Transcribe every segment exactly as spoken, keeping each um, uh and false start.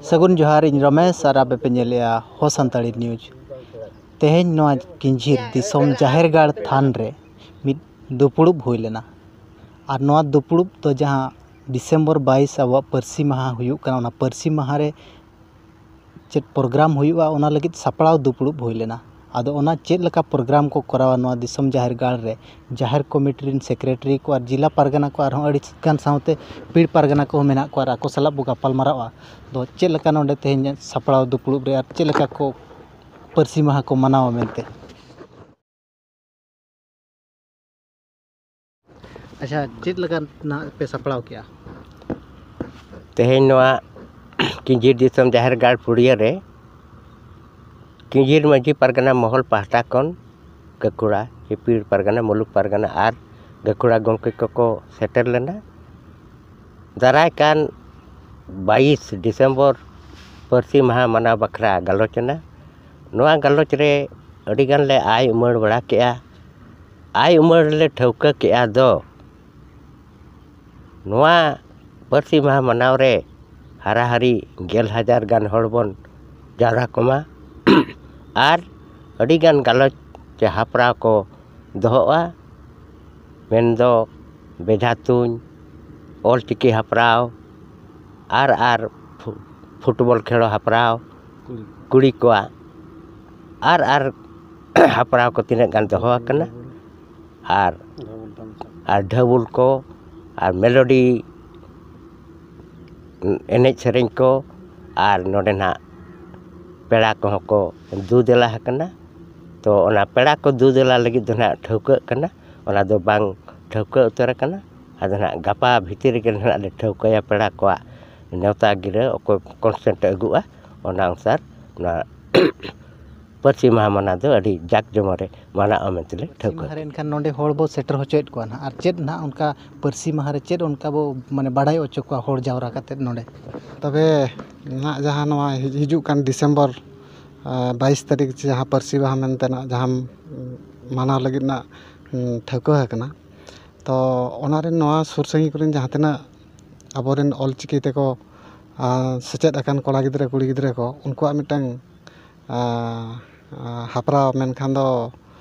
ᱥᱟᱹᱜᱩᱱ ᱡᱚᱦᱟᱨ, ᱤᱧ ᱨᱚᱢᱮᱥ ᱟᱨ ᱟᱯᱮ ᱯᱮ ᱧᱮᱞᱮᱜᱼᱟ ᱦᱚ ᱥᱟᱱᱛᱟᱲᱤ ᱱᱤᱭᱩᱡᱽ᱾ ᱛᱮᱦᱮᱧ ᱱᱚᱣᱟ ᱠᱤᱧᱡᱷᱤᱨ ᱫᱤᱥᱚᱢ ᱡᱟᱦᱮᱨ ᱜᱟᱲ ᱛᱷᱟᱱ ᱨᱮ ᱢᱤᱫ ᱫᱩᱯᱲᱩᱵ ᱦᱩᱭ ᱞᱮᱱᱟ᱾ ᱟᱨ ᱱᱚᱣᱟ ᱫᱩᱯᱲᱩᱵ ᱫᱚ ᱡᱟᱦᱟᱸ ᱰᱤᱥᱮᱢᱵᱚᱨ ᱵᱟᱭᱤᱥ ᱟᱵᱚᱣᱟᱜ ᱯᱟᱹᱨᱥᱤ ᱢᱟᱦᱟ ᱦᱩᱭᱩᱜ ᱠᱟᱱᱟ, ᱚᱱᱟ ᱯᱟᱹᱨᱥᱤ ᱢᱟᱦᱟ ᱨᱮ ᱪᱮᱫ ᱯᱨᱳᱜᱨᱟᱢ ᱦᱩᱭᱩᱜᱼᱟ, ᱚᱱᱟ ᱞᱟᱹᱜᱤᱫ ᱥᱟᱯᱲᱟᱣ ᱫᱩᱯᱲᱩᱵ ᱦᱩᱭ ᱞᱮᱱᱟ᱾ ᱟᱫᱚ ᱚᱱᱟ ᱪᱮᱫ ᱞᱮᱠᱟ ᱯᱨᱳᱜᱨᱟᱢ ᱠᱚ ᱠᱚᱨᱟᱣᱟ ᱱᱚᱣᱟ ᱫᱤᱥᱚᱢ ᱡᱟᱦᱮᱨ ᱜᱟᱲ ᱨᱮ, ᱡᱟᱦᱮᱨ ᱠᱚᱢᱤᱴᱤ ᱨᱮᱱ ᱥᱮᱠᱨᱮᱴᱟᱨᱤ ᱠᱚ ᱟᱨ ᱡᱮᱞᱟ ᱯᱟᱨᱜᱟᱱᱟ ᱠᱚ, ᱟᱨᱦᱚᱸ ᱟᱹᱰᱤ ᱜᱟᱱ ᱥᱟᱶᱛᱮ ᱯᱤᱲ ᱯᱟᱨᱜᱟᱱᱟ ᱠᱚᱦᱚᱸ ᱢᱮᱱᱟᱜ ᱠᱚᱣᱟ ᱟᱨ ᱟᱠᱚ ᱥᱟᱞᱟᱜ ᱵᱚ ᱜᱟᱯᱟᱞ ᱢᱟᱨᱟᱣᱟ᱾ ᱫᱚ ᱪᱮᱫ ᱞᱮᱠᱟ ᱱᱚᱰᱮ ᱛᱮᱦᱮᱧ ᱥᱟᱯᱲᱟᱣ ᱫᱩᱯᱲᱩᱵ ᱨᱮ ᱟᱨ ᱪᱮᱫ ᱞᱮᱠᱟ ᱠᱚ ᱯᱟᱹᱨᱥᱤ ᱢᱟᱦᱟ ᱠᱚ ᱢᱟᱱᱟᱣᱟ ᱢᱮᱱᱛᱮ? ᱟᱪᱪᱷᱟ, ᱪᱮᱫ ᱞᱮᱠᱟ ᱱᱟᱦᱟᱜ ᱯᱮ ᱥᱟᱯᱲᱟᱣ ᱠᱮᱜᱼᱟ? ᱛᱮᱦᱮᱧ ᱱᱚᱣᱟ ᱠᱤᱧᱡᱷᱤᱨ ᱫᱤᱥᱚᱢ ᱡᱟᱦᱮᱨ ᱜᱟᱲ ᱯᱩᱲᱤᱭᱟᱹ ᱨᱮ ᱠᱤᱧᱡᱷᱤᱨ ᱢᱟᱹᱡᱷᱤ ᱯᱟᱨᱜᱟᱱᱟ ᱢᱚᱦᱚᱞ ᱯᱟᱦᱴᱟ ᱠᱷᱚᱱ ᱜᱟᱹᱠᱷᱩᱲᱟ ᱪᱮ ᱯᱤᱲ ᱯᱟᱨᱜᱟᱱᱟ, ᱢᱩᱞᱩᱠ ᱯᱟᱨᱜᱟᱱᱟ ᱟᱨ ᱜᱟᱹᱠᱷᱩᱲᱟ ᱜᱚᱢᱠᱮ ᱠᱚᱠᱚ ᱥᱮᱴᱮᱨ ᱞᱮᱱᱟ᱾ ᱫᱟᱨᱟᱭ ᱠᱟᱱ ᱵᱟᱭᱤᱥ ᱰᱤᱥᱮᱢᱵᱚᱨ ᱯᱟᱹᱨᱥᱤ ᱢᱟᱦᱟ ᱢᱟᱱᱟᱣ ᱵᱟᱠᱷᱨᱟ ᱜᱟᱞᱚᱪ ᱮᱱᱟ᱾ ᱱᱚᱣᱟ ᱜᱟᱞᱚᱪ ᱨᱮ ᱟᱹᱰᱤᱜᱟᱱ ᱞᱮ ᱟᱭ ᱩᱢᱟᱹᱲ ᱵᱟᱲᱟ ᱠᱮᱜᱼᱟ᱾ ᱟᱭ ᱩᱢᱟᱹᱲ ᱨᱮᱞᱮ ᱴᱷᱟᱹᱣᱠᱟᱹ ᱠᱮᱜᱼᱟ ᱫᱚ ᱱᱚᱣᱟ ᱯᱟᱹᱨᱥᱤ ᱢᱟᱦᱟ ᱢᱟᱱᱟᱣ ᱨᱮ ᱦᱟᱨᱟᱦᱟᱨᱤ ᱜᱮᱞ ᱦᱟᱡᱟᱨ ᱜᱟᱱ ᱦᱚᱲ ᱵᱚᱱ ᱡᱟᱣᱨᱟ ᱠᱚᱢᱟ ᱟᱨ ᱟᱹᱰᱤᱜᱟᱱ ᱜᱟᱞᱚᱪ ᱪᱮ ᱦᱟᱯᱲᱟᱣ ᱠᱚ ᱫᱚᱦᱚᱜᱼᱟ, ᱢᱮᱱᱫᱚ ᱵᱮᱡᱷᱟ ᱛᱩᱧ, ᱚᱞ ᱪᱤᱠᱤ ᱦᱟᱯᱲᱟᱣ, ᱟᱨ ᱟᱨ ᱯᱷᱩ- ᱯᱷᱩᱴᱵᱚᱞ ᱠᱷᱮᱞᱳ ᱦᱟᱯᱲᱟᱣ, ᱠᱩᱲᱤ ᱠᱚᱣᱟᱜ ᱟᱨ ᱟᱨ ᱦᱟᱯᱲᱟᱣ ᱠᱚ ᱛᱤᱱᱟᱹᱜ ᱜᱟᱱ ᱫᱚᱦᱚ ᱟᱠᱟᱱᱟ, ᱟᱨ ᱟᱨ ᱰᱷᱟᱹᱵᱩᱞ ᱠᱚ ᱟᱨ ᱢᱮᱞᱳᱰᱤ ᱮᱱᱮᱡ ᱥᱮᱨᱮᱧ ᱠᱚ, ᱟᱨ ᱱᱚᱰᱮ ᱱᱟᱜ ᱯᱮᱲᱟ ᱠᱚᱦᱚᱸ ᱠᱚ ᱫᱩ ᱫᱮᱞᱟ ᱟᱠᱟᱱᱟ᱾ ᱛᱚ ᱚᱱᱟ ᱯᱮᱲᱟ ᱠᱚ ᱫᱩ ᱫᱮᱞᱟ ᱞᱟᱹᱜᱤᱫ ᱫᱚ ᱱᱟᱜ ᱴᱷᱟᱹᱣᱠᱟᱹᱜ ᱠᱟᱱᱟ, ᱚᱱᱟ ᱫᱚ ᱵᱟᱝ ᱴᱷᱟᱹᱣᱠᱟᱹ ᱩᱛᱟᱹᱨ ᱟᱠᱟᱱᱟ᱾ ᱟᱫᱚ ᱱᱟᱜ ᱜᱟᱯᱟ ᱵᱷᱤᱛᱤᱨ ᱨᱮᱜᱮ ᱱᱟᱜ ᱞᱮ ᱴᱷᱟᱹᱣᱠᱟᱹᱭᱟ ᱯᱮᱲᱟ ᱠᱚᱣᱟᱜ ᱱᱮᱣᱛᱟ ᱜᱤᱨᱟᱹ, ᱚᱠᱚᱭ ᱠᱚᱱᱥᱮᱱᱴ ᱟᱹᱜᱩᱜᱼᱟ, ᱚᱱᱟ ᱚᱱᱩᱥᱟᱨ ᱱᱚᱣᱟ ᱯᱟᱹᱨᱥᱤ ᱢᱟᱦᱟ ᱢᱟᱱᱟᱣ ᱫᱚ ᱟᱹᱰᱤ ᱡᱟᱠ ᱡᱚᱢᱚᱠ ᱨᱮ ᱢᱟᱱᱟᱣ ᱢᱮᱱᱛᱮ ᱞᱮ ᱯᱟᱹᱨᱥᱤ ᱴᱷᱟᱹᱣᱠᱟᱹ ᱢᱟᱦᱟ ᱨᱮ ᱠᱮᱫᱟ᱾ ᱮᱱᱠᱷᱟᱱ ᱱᱚᱰᱮ ᱦᱚᱲ ᱵᱚ ᱥᱮᱴᱮᱨ ᱦᱚᱪᱚᱭᱮᱫ ᱠᱚᱣᱟ ᱱᱟᱦᱟᱜ, ᱟᱨ ᱪᱮᱫ ᱱᱟᱦᱟᱜ ᱚᱱᱠᱟ ᱯᱟᱹᱨᱥᱤ ᱢᱟᱦᱟ ᱨᱮ ᱪᱮᱫ ᱚᱱᱠᱟ ᱵᱚ ᱢᱟᱱᱮ ᱵᱟᱲᱟᱭ ᱦᱚᱪᱚ ᱠᱚᱣᱟ ᱦᱚᱲ ᱡᱟᱣᱨᱟ ᱠᱟᱛᱮᱫ ᱱᱚᱰᱮ? ᱛᱚᱵᱮ ᱱᱟᱦᱟᱜ ᱡᱟᱦᱟᱸ ᱱᱚᱣᱟ ᱦᱤᱡᱩᱜ ᱠᱟᱱ ᱰᱤᱥᱮᱢᱵᱚᱨ, ᱟ, ᱵᱟᱭᱤᱥ ᱛᱟᱹᱨᱤᱠᱷ ᱡᱟᱦᱟᱸ ᱯᱟᱹᱨᱥᱤ ᱢᱟᱦᱟ ᱢᱮᱱᱛᱮ ᱱᱟᱜ ᱡᱟᱦᱟᱸ ᱢᱟᱱᱟᱣ ᱞᱟᱹᱜᱤᱫ ᱱᱟᱜ, ᱩᱸ, ᱴᱷᱟᱹᱣᱠᱟᱹ ᱟᱠᱟᱱᱟ, ᱛᱚ ᱚᱱᱟ ᱨᱮᱱ ᱱᱚᱣᱟ ᱥᱩᱨ ᱥᱟᱺᱜᱤᱧ ᱠᱚᱨᱮᱱ ᱡᱟᱦᱟᱸ ᱛᱤᱱᱟᱹᱜ ᱟᱵᱚᱨᱮᱱ ᱚᱞᱪᱤᱠᱤ ᱛᱮᱠᱚ ᱟᱨ ᱥᱮᱪᱮᱫ ᱟᱠᱟᱱ ᱠᱚᱲᱟ ᱜᱤᱫᱽᱨᱟᱹ ᱠᱩᱲᱤ ᱜᱤᱫᱽᱨᱟᱹ ᱠᱚ, ᱩᱱᱠᱩᱣᱟᱜ ᱢᱤᱫᱴᱟᱝ ᱟᱨ ᱦᱟᱯᱲᱟᱣ ᱢᱮᱱᱠᱷᱟᱱ ᱫᱚ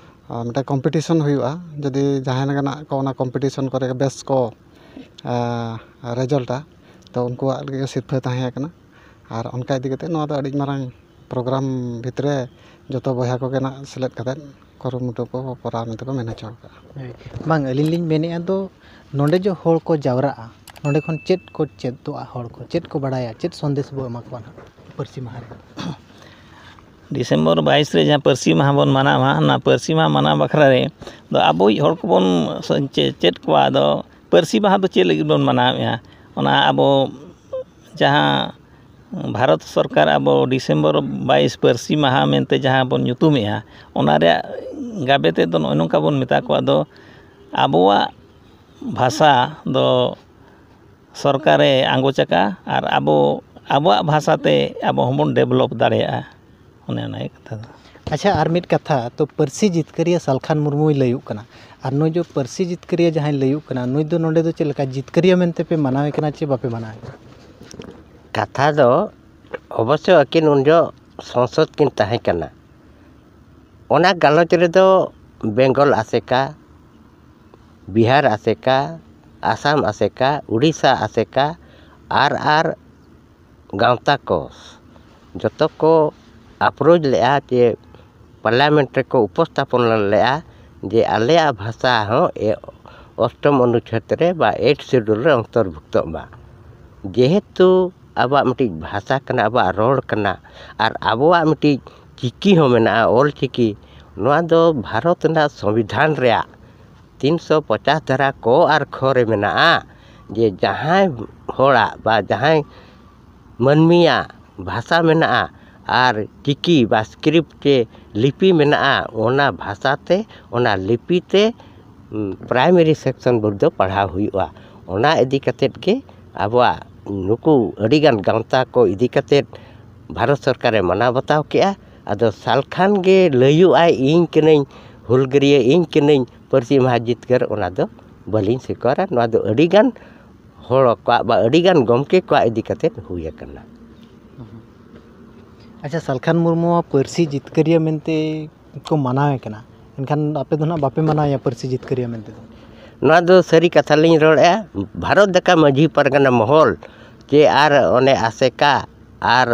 ᱟᱨ ᱢᱤᱫᱴᱟᱝ ᱠᱚᱢᱯᱤᱴᱤᱥᱚᱱ ᱦᱩᱭᱩᱜᱼᱟ᱾ ᱡᱩᱫᱤ ᱡᱟᱦᱟᱸᱭ ᱞᱮᱠᱟᱱᱟᱜ ᱠᱚ ᱚᱱᱟ ᱠᱚᱢᱯᱤᱴᱤᱥᱚᱱ ᱠᱚᱨᱮ ᱵᱮᱥ ᱠᱚ ᱨᱮᱡᱟᱞᱴᱟ, ᱛᱚ ᱩᱱᱠᱩᱣᱟᱜ ᱞᱟᱹᱜᱤᱫ ᱥᱤᱨᱯᱷᱟᱹ ᱛᱟᱦᱮᱸ ᱠᱟᱱᱟ᱾ ᱟᱨ ᱚᱱᱠᱟ ᱤᱫᱤ ᱠᱟᱛᱮ ᱱᱚᱣᱟ ᱫᱚ ᱟᱹᱰᱤ ᱢᱟᱨᱟᱝ ᱯᱨᱳᱜᱨᱟᱢ ᱵᱷᱤᱛᱨᱤ ᱨᱮ ᱡᱚᱛᱚ ᱵᱚᱭᱦᱟ ᱠᱚᱜᱮ ᱱᱟᱜ ᱥᱮᱞᱮᱫ ᱠᱟᱛᱮ ᱠᱩᱨᱩᱢᱩᱴᱩ ᱠᱚ ᱠᱚᱨᱟᱣ ᱢᱮᱱᱛᱮ ᱠᱚ ᱢᱮᱱ ᱦᱚᱪᱚ ᱟᱠᱟᱫᱼᱟ᱾ ᱵᱟᱝ, ᱟᱹᱞᱤᱧ ᱞᱤᱧ ᱢᱮᱱᱮᱫᱼᱟ ᱫᱚ, ᱱᱚᱰᱮ ᱡᱮ ᱦᱚᱲ ᱠᱚ ᱡᱟᱣᱨᱟᱜᱼᱟ, ᱱᱚᱰᱮ ᱠᱷᱚᱱ ᱪᱮᱫ ᱠᱚ ᱪᱮᱫᱚᱜᱼᱟ? ᱦᱚᱲ ᱠᱚ ᱪᱮᱫ ᱠᱚ ᱵᱟᱲᱟᱭᱟ, ᱪᱮᱫ ᱥᱚᱱᱫᱮᱥ ᱵᱚ ᱮᱢᱟ ᱠᱚᱣᱟ ᱱᱟᱦᱟᱜ ᱯᱟᱹᱨᱥᱤ ᱢᱟᱦᱟ ᱨᱮ? ᱰᱤᱥᱮᱢᱵᱚᱨ ᱵᱟᱭᱤᱥ ᱨᱮ ᱡᱟᱦᱟᱸ ᱯᱟᱹᱨᱥᱤ ᱢᱟᱦᱟ ᱵᱚᱱ ᱢᱟᱱᱟᱣᱟ, ᱚᱱᱟ ᱯᱟᱹᱨᱥᱤ ᱢᱟᱦᱟ ᱢᱟᱱᱟᱣ ᱵᱟᱠᱷᱨᱟ ᱨᱮ ᱫᱚ ᱟᱵᱚᱭᱤᱡ ᱦᱚᱲ ᱠᱚᱵᱚᱱ ᱪᱮ- ᱪᱮᱫ ᱠᱚᱣᱟ᱾ ᱟᱫᱚ ᱯᱟᱹᱨᱥᱤ ᱢᱟᱦᱟ ᱫᱚ ᱪᱮᱫ ᱞᱟᱹᱜᱤᱫ ᱵᱚᱱ ᱢᱟᱱᱟᱣᱮᱫᱼᱟ? ᱚᱱᱟ ᱟᱵᱚ ᱡᱟᱦᱟᱸ ᱵᱷᱟᱨᱚᱛ ᱥᱚᱨᱠᱟᱨ ᱟᱵᱚ ᱰᱤᱥᱮᱢᱵᱚᱨ ᱵᱟᱭᱤᱥ ᱯᱟᱹᱨᱥᱤ ᱢᱟᱦᱟ ᱢᱮᱱᱛᱮ ᱡᱟᱦᱟᱸ ᱵᱚᱱ ᱧᱩᱛᱩᱢᱮᱫᱼᱟ, ᱚᱱᱟ ᱨᱮᱭᱟᱜ ᱜᱟᱵᱮ ᱛᱮᱫ ᱫᱚ ᱱᱚᱜᱼᱚᱭ ᱱᱚᱝᱠᱟ ᱵᱚᱱ ᱢᱮᱛᱟ ᱠᱚᱣᱟ ᱫᱚ, ᱟᱵᱚᱣᱟᱜ ᱵᱷᱟᱥᱟ ᱫᱚ ᱥᱚᱨᱠᱟᱨᱮ ᱟᱸᱜᱚᱪ ᱟᱠᱟᱫᱼᱟ ᱟᱨ ᱟᱵᱚ ᱟᱵᱚᱣᱟᱜ ᱵᱷᱟᱥᱟ ᱛᱮ ᱟᱵᱚ ᱦᱚᱸᱵᱚᱱ ᱰᱮᱵᱷᱞᱚᱯ ᱫᱟᱲᱮᱭᱟᱜᱼᱟ᱾ ᱚᱱᱮ ᱚᱱᱟ ᱜᱮ ᱠᱟᱛᱷᱟ ᱫᱚ᱾ ᱟᱪᱪᱷᱟ, ᱟᱨ ᱢᱤᱫ ᱠᱟᱛᱷᱟ, ᱛᱚ ᱯᱟᱹᱨᱥᱤ ᱡᱤᱛᱠᱟᱹᱨᱤᱭᱟᱹ ᱥᱟᱞᱠᱷᱟᱱ ᱢᱩᱨᱢᱩᱭ ᱞᱟᱹᱭᱩᱜ ᱠᱟᱱᱟ, ᱟᱨ ᱱᱩᱭ ᱡᱚ ᱯᱟᱹᱨᱥᱤ ᱡᱤᱛᱠᱟᱹᱨᱤᱭᱟᱹ ᱡᱟᱦᱟᱸᱭ ᱞᱟᱹᱭᱩᱜ ᱠᱟᱱᱟ, ᱱᱩᱭ ᱫᱚ ᱱᱚᱰᱮ ᱫᱚ ᱪᱮᱫ ᱞᱮᱠᱟ ᱡᱤᱛᱠᱟᱹᱨᱤᱭᱟᱹ ᱢᱮᱱᱛᱮ ᱯᱮ ᱢᱟᱱᱟᱣᱮ ᱠᱟᱱᱟ ᱪᱮ ᱵᱟᱯᱮ ᱢᱟᱱᱟᱣᱮ ᱠᱟᱱᱟ? ᱠᱟᱛᱷᱟ ᱫᱚ ᱚᱵᱚᱥᱥᱚ ᱟᱹᱠᱤᱱ ᱩᱱ ᱡᱚᱦᱚᱜ ᱥᱚᱝᱥᱚᱫ ᱠᱤᱱ ᱛᱟᱦᱮᱸ ᱠᱟᱱᱟ᱾ ᱚᱱᱟ ᱜᱟᱞᱚᱪ ᱨᱮᱫᱚ ᱵᱮᱝᱜᱚᱞ ᱟᱥᱮᱠᱟ, ᱵᱤᱦᱟᱨ ᱟᱥᱮᱠᱟ, ᱟᱥᱟᱢ ᱟᱥᱮᱠᱟ, ᱩᱲᱤᱥᱥᱟ ᱟᱥᱮᱠᱟ, ᱟᱨ ᱟᱨ ᱜᱟᱶᱛᱟ ᱠᱚ ᱡᱚᱛᱚ ᱠᱚ ᱟᱯᱨᱳᱪ ᱞᱮᱫᱼᱟ ᱪᱮ ᱯᱟᱨᱞᱟᱢᱮᱱᱴ ᱨᱮᱠᱚ ᱩᱯᱚᱥᱛᱷᱟᱯᱚᱱ ᱞᱮᱫᱼᱟ ᱡᱮ ᱟᱞᱮᱭᱟᱜ ᱵᱷᱟᱥᱟ ᱦᱚᱸ ᱮ- ᱚᱥᱴᱚᱢ ᱚᱱᱩᱪᱷᱮᱫ ᱨᱮ ᱵᱟ ᱮᱭᱤᱴ ᱥᱤᱰᱩᱞ ᱨᱮ ᱚᱱᱛᱚᱨᱵᱷᱩᱠᱛᱚᱜ ᱢᱟ᱾ ᱡᱮᱦᱮᱛᱩ ᱟᱵᱚᱣᱟᱜ ᱢᱤᱫᱴᱤᱡ ᱵᱷᱟᱥᱟ ᱠᱟᱱᱟ, ᱟᱵᱚᱣᱟᱜ ᱨᱚᱲ ᱠᱟᱱᱟ, ᱟᱨ ᱟᱵᱚᱣᱟᱜ ᱢᱤᱫᱴᱤᱡ ᱪᱤᱠᱤ ᱦᱚᱸ ᱢᱮᱱᱟᱜᱼᱟ, ᱚᱞ ᱪᱤᱠᱤ, ᱱᱚᱣᱟ ᱫᱚ ᱵᱷᱟᱨᱚᱛ ᱨᱮᱱᱟᱜ ᱥᱚᱝᱵᱤᱫᱷᱟᱱ ᱨᱮᱭᱟᱜ ᱛᱤᱱᱥᱚ ᱯᱚᱪᱟᱥ ᱫᱷᱟᱨᱟ ᱠᱚ ᱟᱨ ᱠᱷᱚ ᱨᱮ ᱢᱮᱱᱟᱜᱼᱟ ᱡᱮ ᱡᱟᱦᱟᱸᱭ ᱦᱚᱲᱟᱜ ᱵᱟ ᱡᱟᱦᱟᱸᱭ ᱢᱟᱹᱱᱢᱤᱭᱟᱜ ᱵᱷᱟᱥᱟ ᱢᱮᱱᱟᱜᱼᱟ ᱟᱨ ᱪᱤᱠᱤ ᱵᱟ ᱥᱠᱨᱤᱯᱴ ᱪᱮ ᱞᱤᱯᱤ ᱢᱮᱱᱟᱜᱼᱟ, ᱚᱱᱟ ᱵᱷᱟᱥᱟ ᱛᱮ, ᱚᱱᱟ ᱞᱤᱯᱤ ᱛᱮ ᱯᱨᱟᱭᱢᱟᱨᱤ ᱥᱮᱠᱥᱚᱱ ᱵᱳᱨᱰ ᱫᱚ ᱯᱟᱲᱦᱟᱣ ᱦᱩᱭᱩᱜᱼᱟ᱾ ᱚᱱᱟ ᱤᱫᱤ ᱠᱟᱛᱮᱫ ᱜᱮ ᱟᱵᱚᱣᱟᱜ ᱱᱩᱠᱩ ᱟᱹᱰᱤᱜᱟᱱ ᱜᱟᱶᱛᱟ ᱠᱚ ᱤᱫᱤ ᱠᱟᱛᱮᱫ ᱵᱷᱟᱨᱚᱛ ᱥᱚᱨᱠᱟᱨᱮ ᱢᱟᱱᱟᱣ ᱵᱟᱛᱟᱣ ᱠᱮᱜᱼᱟ᱾ ᱟᱫᱚ ᱥᱟᱞᱠᱷᱟᱱ ᱜᱮ ᱞᱟᱹᱭᱩᱜᱼᱟᱭ, "ᱤᱧ ᱠᱟᱹᱱᱟᱹᱧ ᱦᱩᱞᱜᱟᱹᱨᱤᱭᱟᱹ, ᱤᱧ ᱠᱟᱹᱱᱟᱹᱧ ᱯᱟᱹᱨᱥᱤ ᱢᱟᱦᱟ ᱡᱤᱛᱠᱟᱹᱨ", ᱚᱱᱟ ᱫᱚ ᱵᱟᱹᱞᱤᱧ ᱥᱤᱠᱟᱹᱨᱟ᱾ ᱱᱚᱣᱟ ᱫᱚ ᱟᱹᱰᱤᱜᱟᱱ ᱦᱚᱲ ᱠᱚᱣᱟᱜ ᱵᱟ ᱟᱹᱰᱤᱜᱟᱱ ᱜᱚᱢᱠᱮ ᱠᱚᱣᱟᱜ ᱤᱫᱤ ᱠᱟᱛᱮᱫ ᱦᱩᱭ ᱟᱠᱟᱱᱟ᱾ ᱟᱪᱪᱷᱟ, ᱥᱟᱞᱠᱷᱟᱱ ᱢᱩᱨᱢᱩᱣᱟᱜ ᱯᱟᱹᱨᱥᱤ ᱡᱤᱛᱠᱟᱹᱨᱤᱭᱟᱹ ᱢᱮᱱᱛᱮ ᱠᱚ ᱢᱟᱱᱟᱣᱮ ᱠᱟᱱᱟ, ᱮᱱᱠᱷᱟᱱ ᱟᱯᱮ ᱫᱚ ᱱᱟᱦᱟᱜ ᱵᱟᱯᱮ ᱢᱟᱱᱟᱣᱮᱭᱟ ᱯᱟᱹᱨᱥᱤ ᱡᱤᱛᱠᱟᱹᱨᱤᱭᱟᱹ ᱢᱮᱱᱛᱮ ᱫᱚ? ᱱᱚᱣᱟ ᱫᱚ ᱥᱟᱹᱨᱤ ᱠᱟᱛᱷᱟ ᱞᱤᱧ ᱨᱚᱲᱮᱫᱼᱟ᱾ ᱵᱷᱟᱨᱚᱛ ᱫᱟᱠᱟ ᱢᱟᱹᱡᱷᱤ ᱯᱟᱨᱜᱟᱱᱟ ᱢᱚᱦᱚᱞ ᱪᱮ ᱟᱨ ᱚᱱᱮ ᱟᱥᱮᱠᱟ ᱟᱨ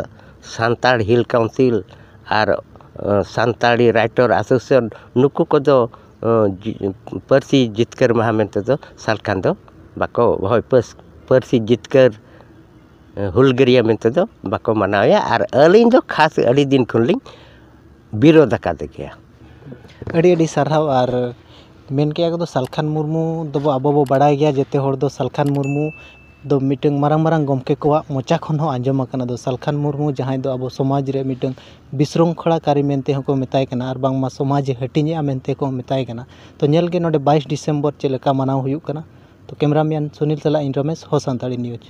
ᱥᱟᱱᱛᱟᱲ ᱦᱤᱞ ᱠᱟᱣᱩᱱᱥᱤᱞ ᱟᱨ ᱥᱟᱱᱛᱟᱲᱤ ᱨᱟᱭᱴᱟᱨ ᱮᱥᱳᱥᱤᱭᱮᱥᱚᱱ, ᱱᱩᱠᱩ ᱠᱚᱫᱚ ᱯᱟᱹᱨᱥᱤ ᱡᱤᱛᱠᱟᱹᱨ ᱢᱟᱦᱟ ᱢᱮᱱᱛᱮ ᱫᱚ ᱥᱟᱞᱠᱷᱟᱱ ᱫᱚ ᱵᱟᱠᱚ, ᱦᱳᱭ, ᱯᱟᱹᱨᱥᱤ ᱡᱤᱛᱠᱟᱹᱨ ᱦᱩᱞᱜᱟᱹᱨᱤᱭᱟᱹ ᱢᱮᱱᱛᱮ ᱫᱚ ᱵᱟᱠᱚ ᱢᱟᱱᱟᱣᱮᱭᱟ᱾ ᱟᱨ ᱟᱹᱞᱤᱧ ᱫᱚ ᱠᱷᱟᱥ ᱟᱹᱰᱤ ᱫᱤᱱ ᱠᱷᱚᱱ ᱞᱤᱧ ᱵᱤᱨᱳᱫᱷ ᱟᱠᱟᱫ ᱜᱮᱭᱟ᱾ ᱟᱹᱰᱤ ᱟᱹᱰᱤ ᱥᱟᱨᱦᱟᱣ᱾ ᱟᱨ ᱢᱮᱱ ᱠᱮᱜᱼᱟ ᱠᱚ ᱫᱚ ᱥᱟᱞᱠᱷᱟᱱ ᱢᱩᱨᱢᱩ ᱫᱚᱵᱚ, ᱟᱵᱚ ᱵᱚ ᱵᱟᱲᱟᱭ ᱜᱮᱭᱟ, ᱡᱮᱛᱮ ᱦᱚᱲ ᱫᱚ ᱥᱟᱞᱠᱷᱟᱱ ᱢᱩᱨᱢᱩ ᱫᱚ ᱢᱤᱫᱴᱟᱝ ᱢᱟᱨᱟᱝ ᱢᱟᱨᱟᱝ ᱜᱚᱢᱠᱮ ᱠᱚᱣᱟᱜ ᱢᱚᱪᱟ ᱠᱷᱚᱱ ᱦᱚᱸ ᱟᱸᱡᱚᱢ ᱟᱠᱟᱱᱟ᱾ ᱫᱚ ᱥᱟᱞᱠᱷᱟᱱ ᱢᱩᱨᱢᱩ, ᱡᱟᱦᱟᱸᱭ ᱫᱚ ᱟᱵᱚ ᱥᱚᱢᱟᱡᱽ ᱨᱮ ᱢᱤᱫᱴᱟᱝ ᱵᱤᱥᱨᱩᱝᱠᱷᱚᱲᱟᱠᱟᱨᱤ ᱢᱮᱱᱛᱮ ᱦᱚᱸᱠᱚ ᱢᱮᱛᱟᱭ ᱠᱟᱱᱟ, ᱟᱨ ᱵᱟᱝᱢᱟ ᱥᱚᱢᱟᱡᱽ ᱮ ᱦᱟᱹᱴᱤᱧᱮᱜᱼᱟ ᱢᱮᱱᱛᱮ ᱠᱚ ᱢᱮᱛᱟᱭ ᱠᱟᱱᱟ᱾ ᱛᱚ ᱧᱮᱞ ᱜᱮ ᱱᱚᱰᱮ ᱵᱟᱭᱤᱥ ᱰᱤᱥᱮᱢᱵᱚᱨ ᱪᱮᱫ ᱞᱮᱠᱟ ᱢᱟᱱᱟᱣ ᱦᱩᱭᱩᱜ ᱠᱟᱱᱟ᱾ ᱛᱚ ᱠᱮᱢᱨᱟᱢᱮᱱ ᱥᱩᱱᱤᱞ ᱥᱟᱞᱟᱜ ᱤᱧ ᱨᱚᱢᱮᱥ, ᱦᱚ ᱥᱟᱱᱛᱟᱲᱤ ᱱᱤᱭᱩᱡᱽ᱾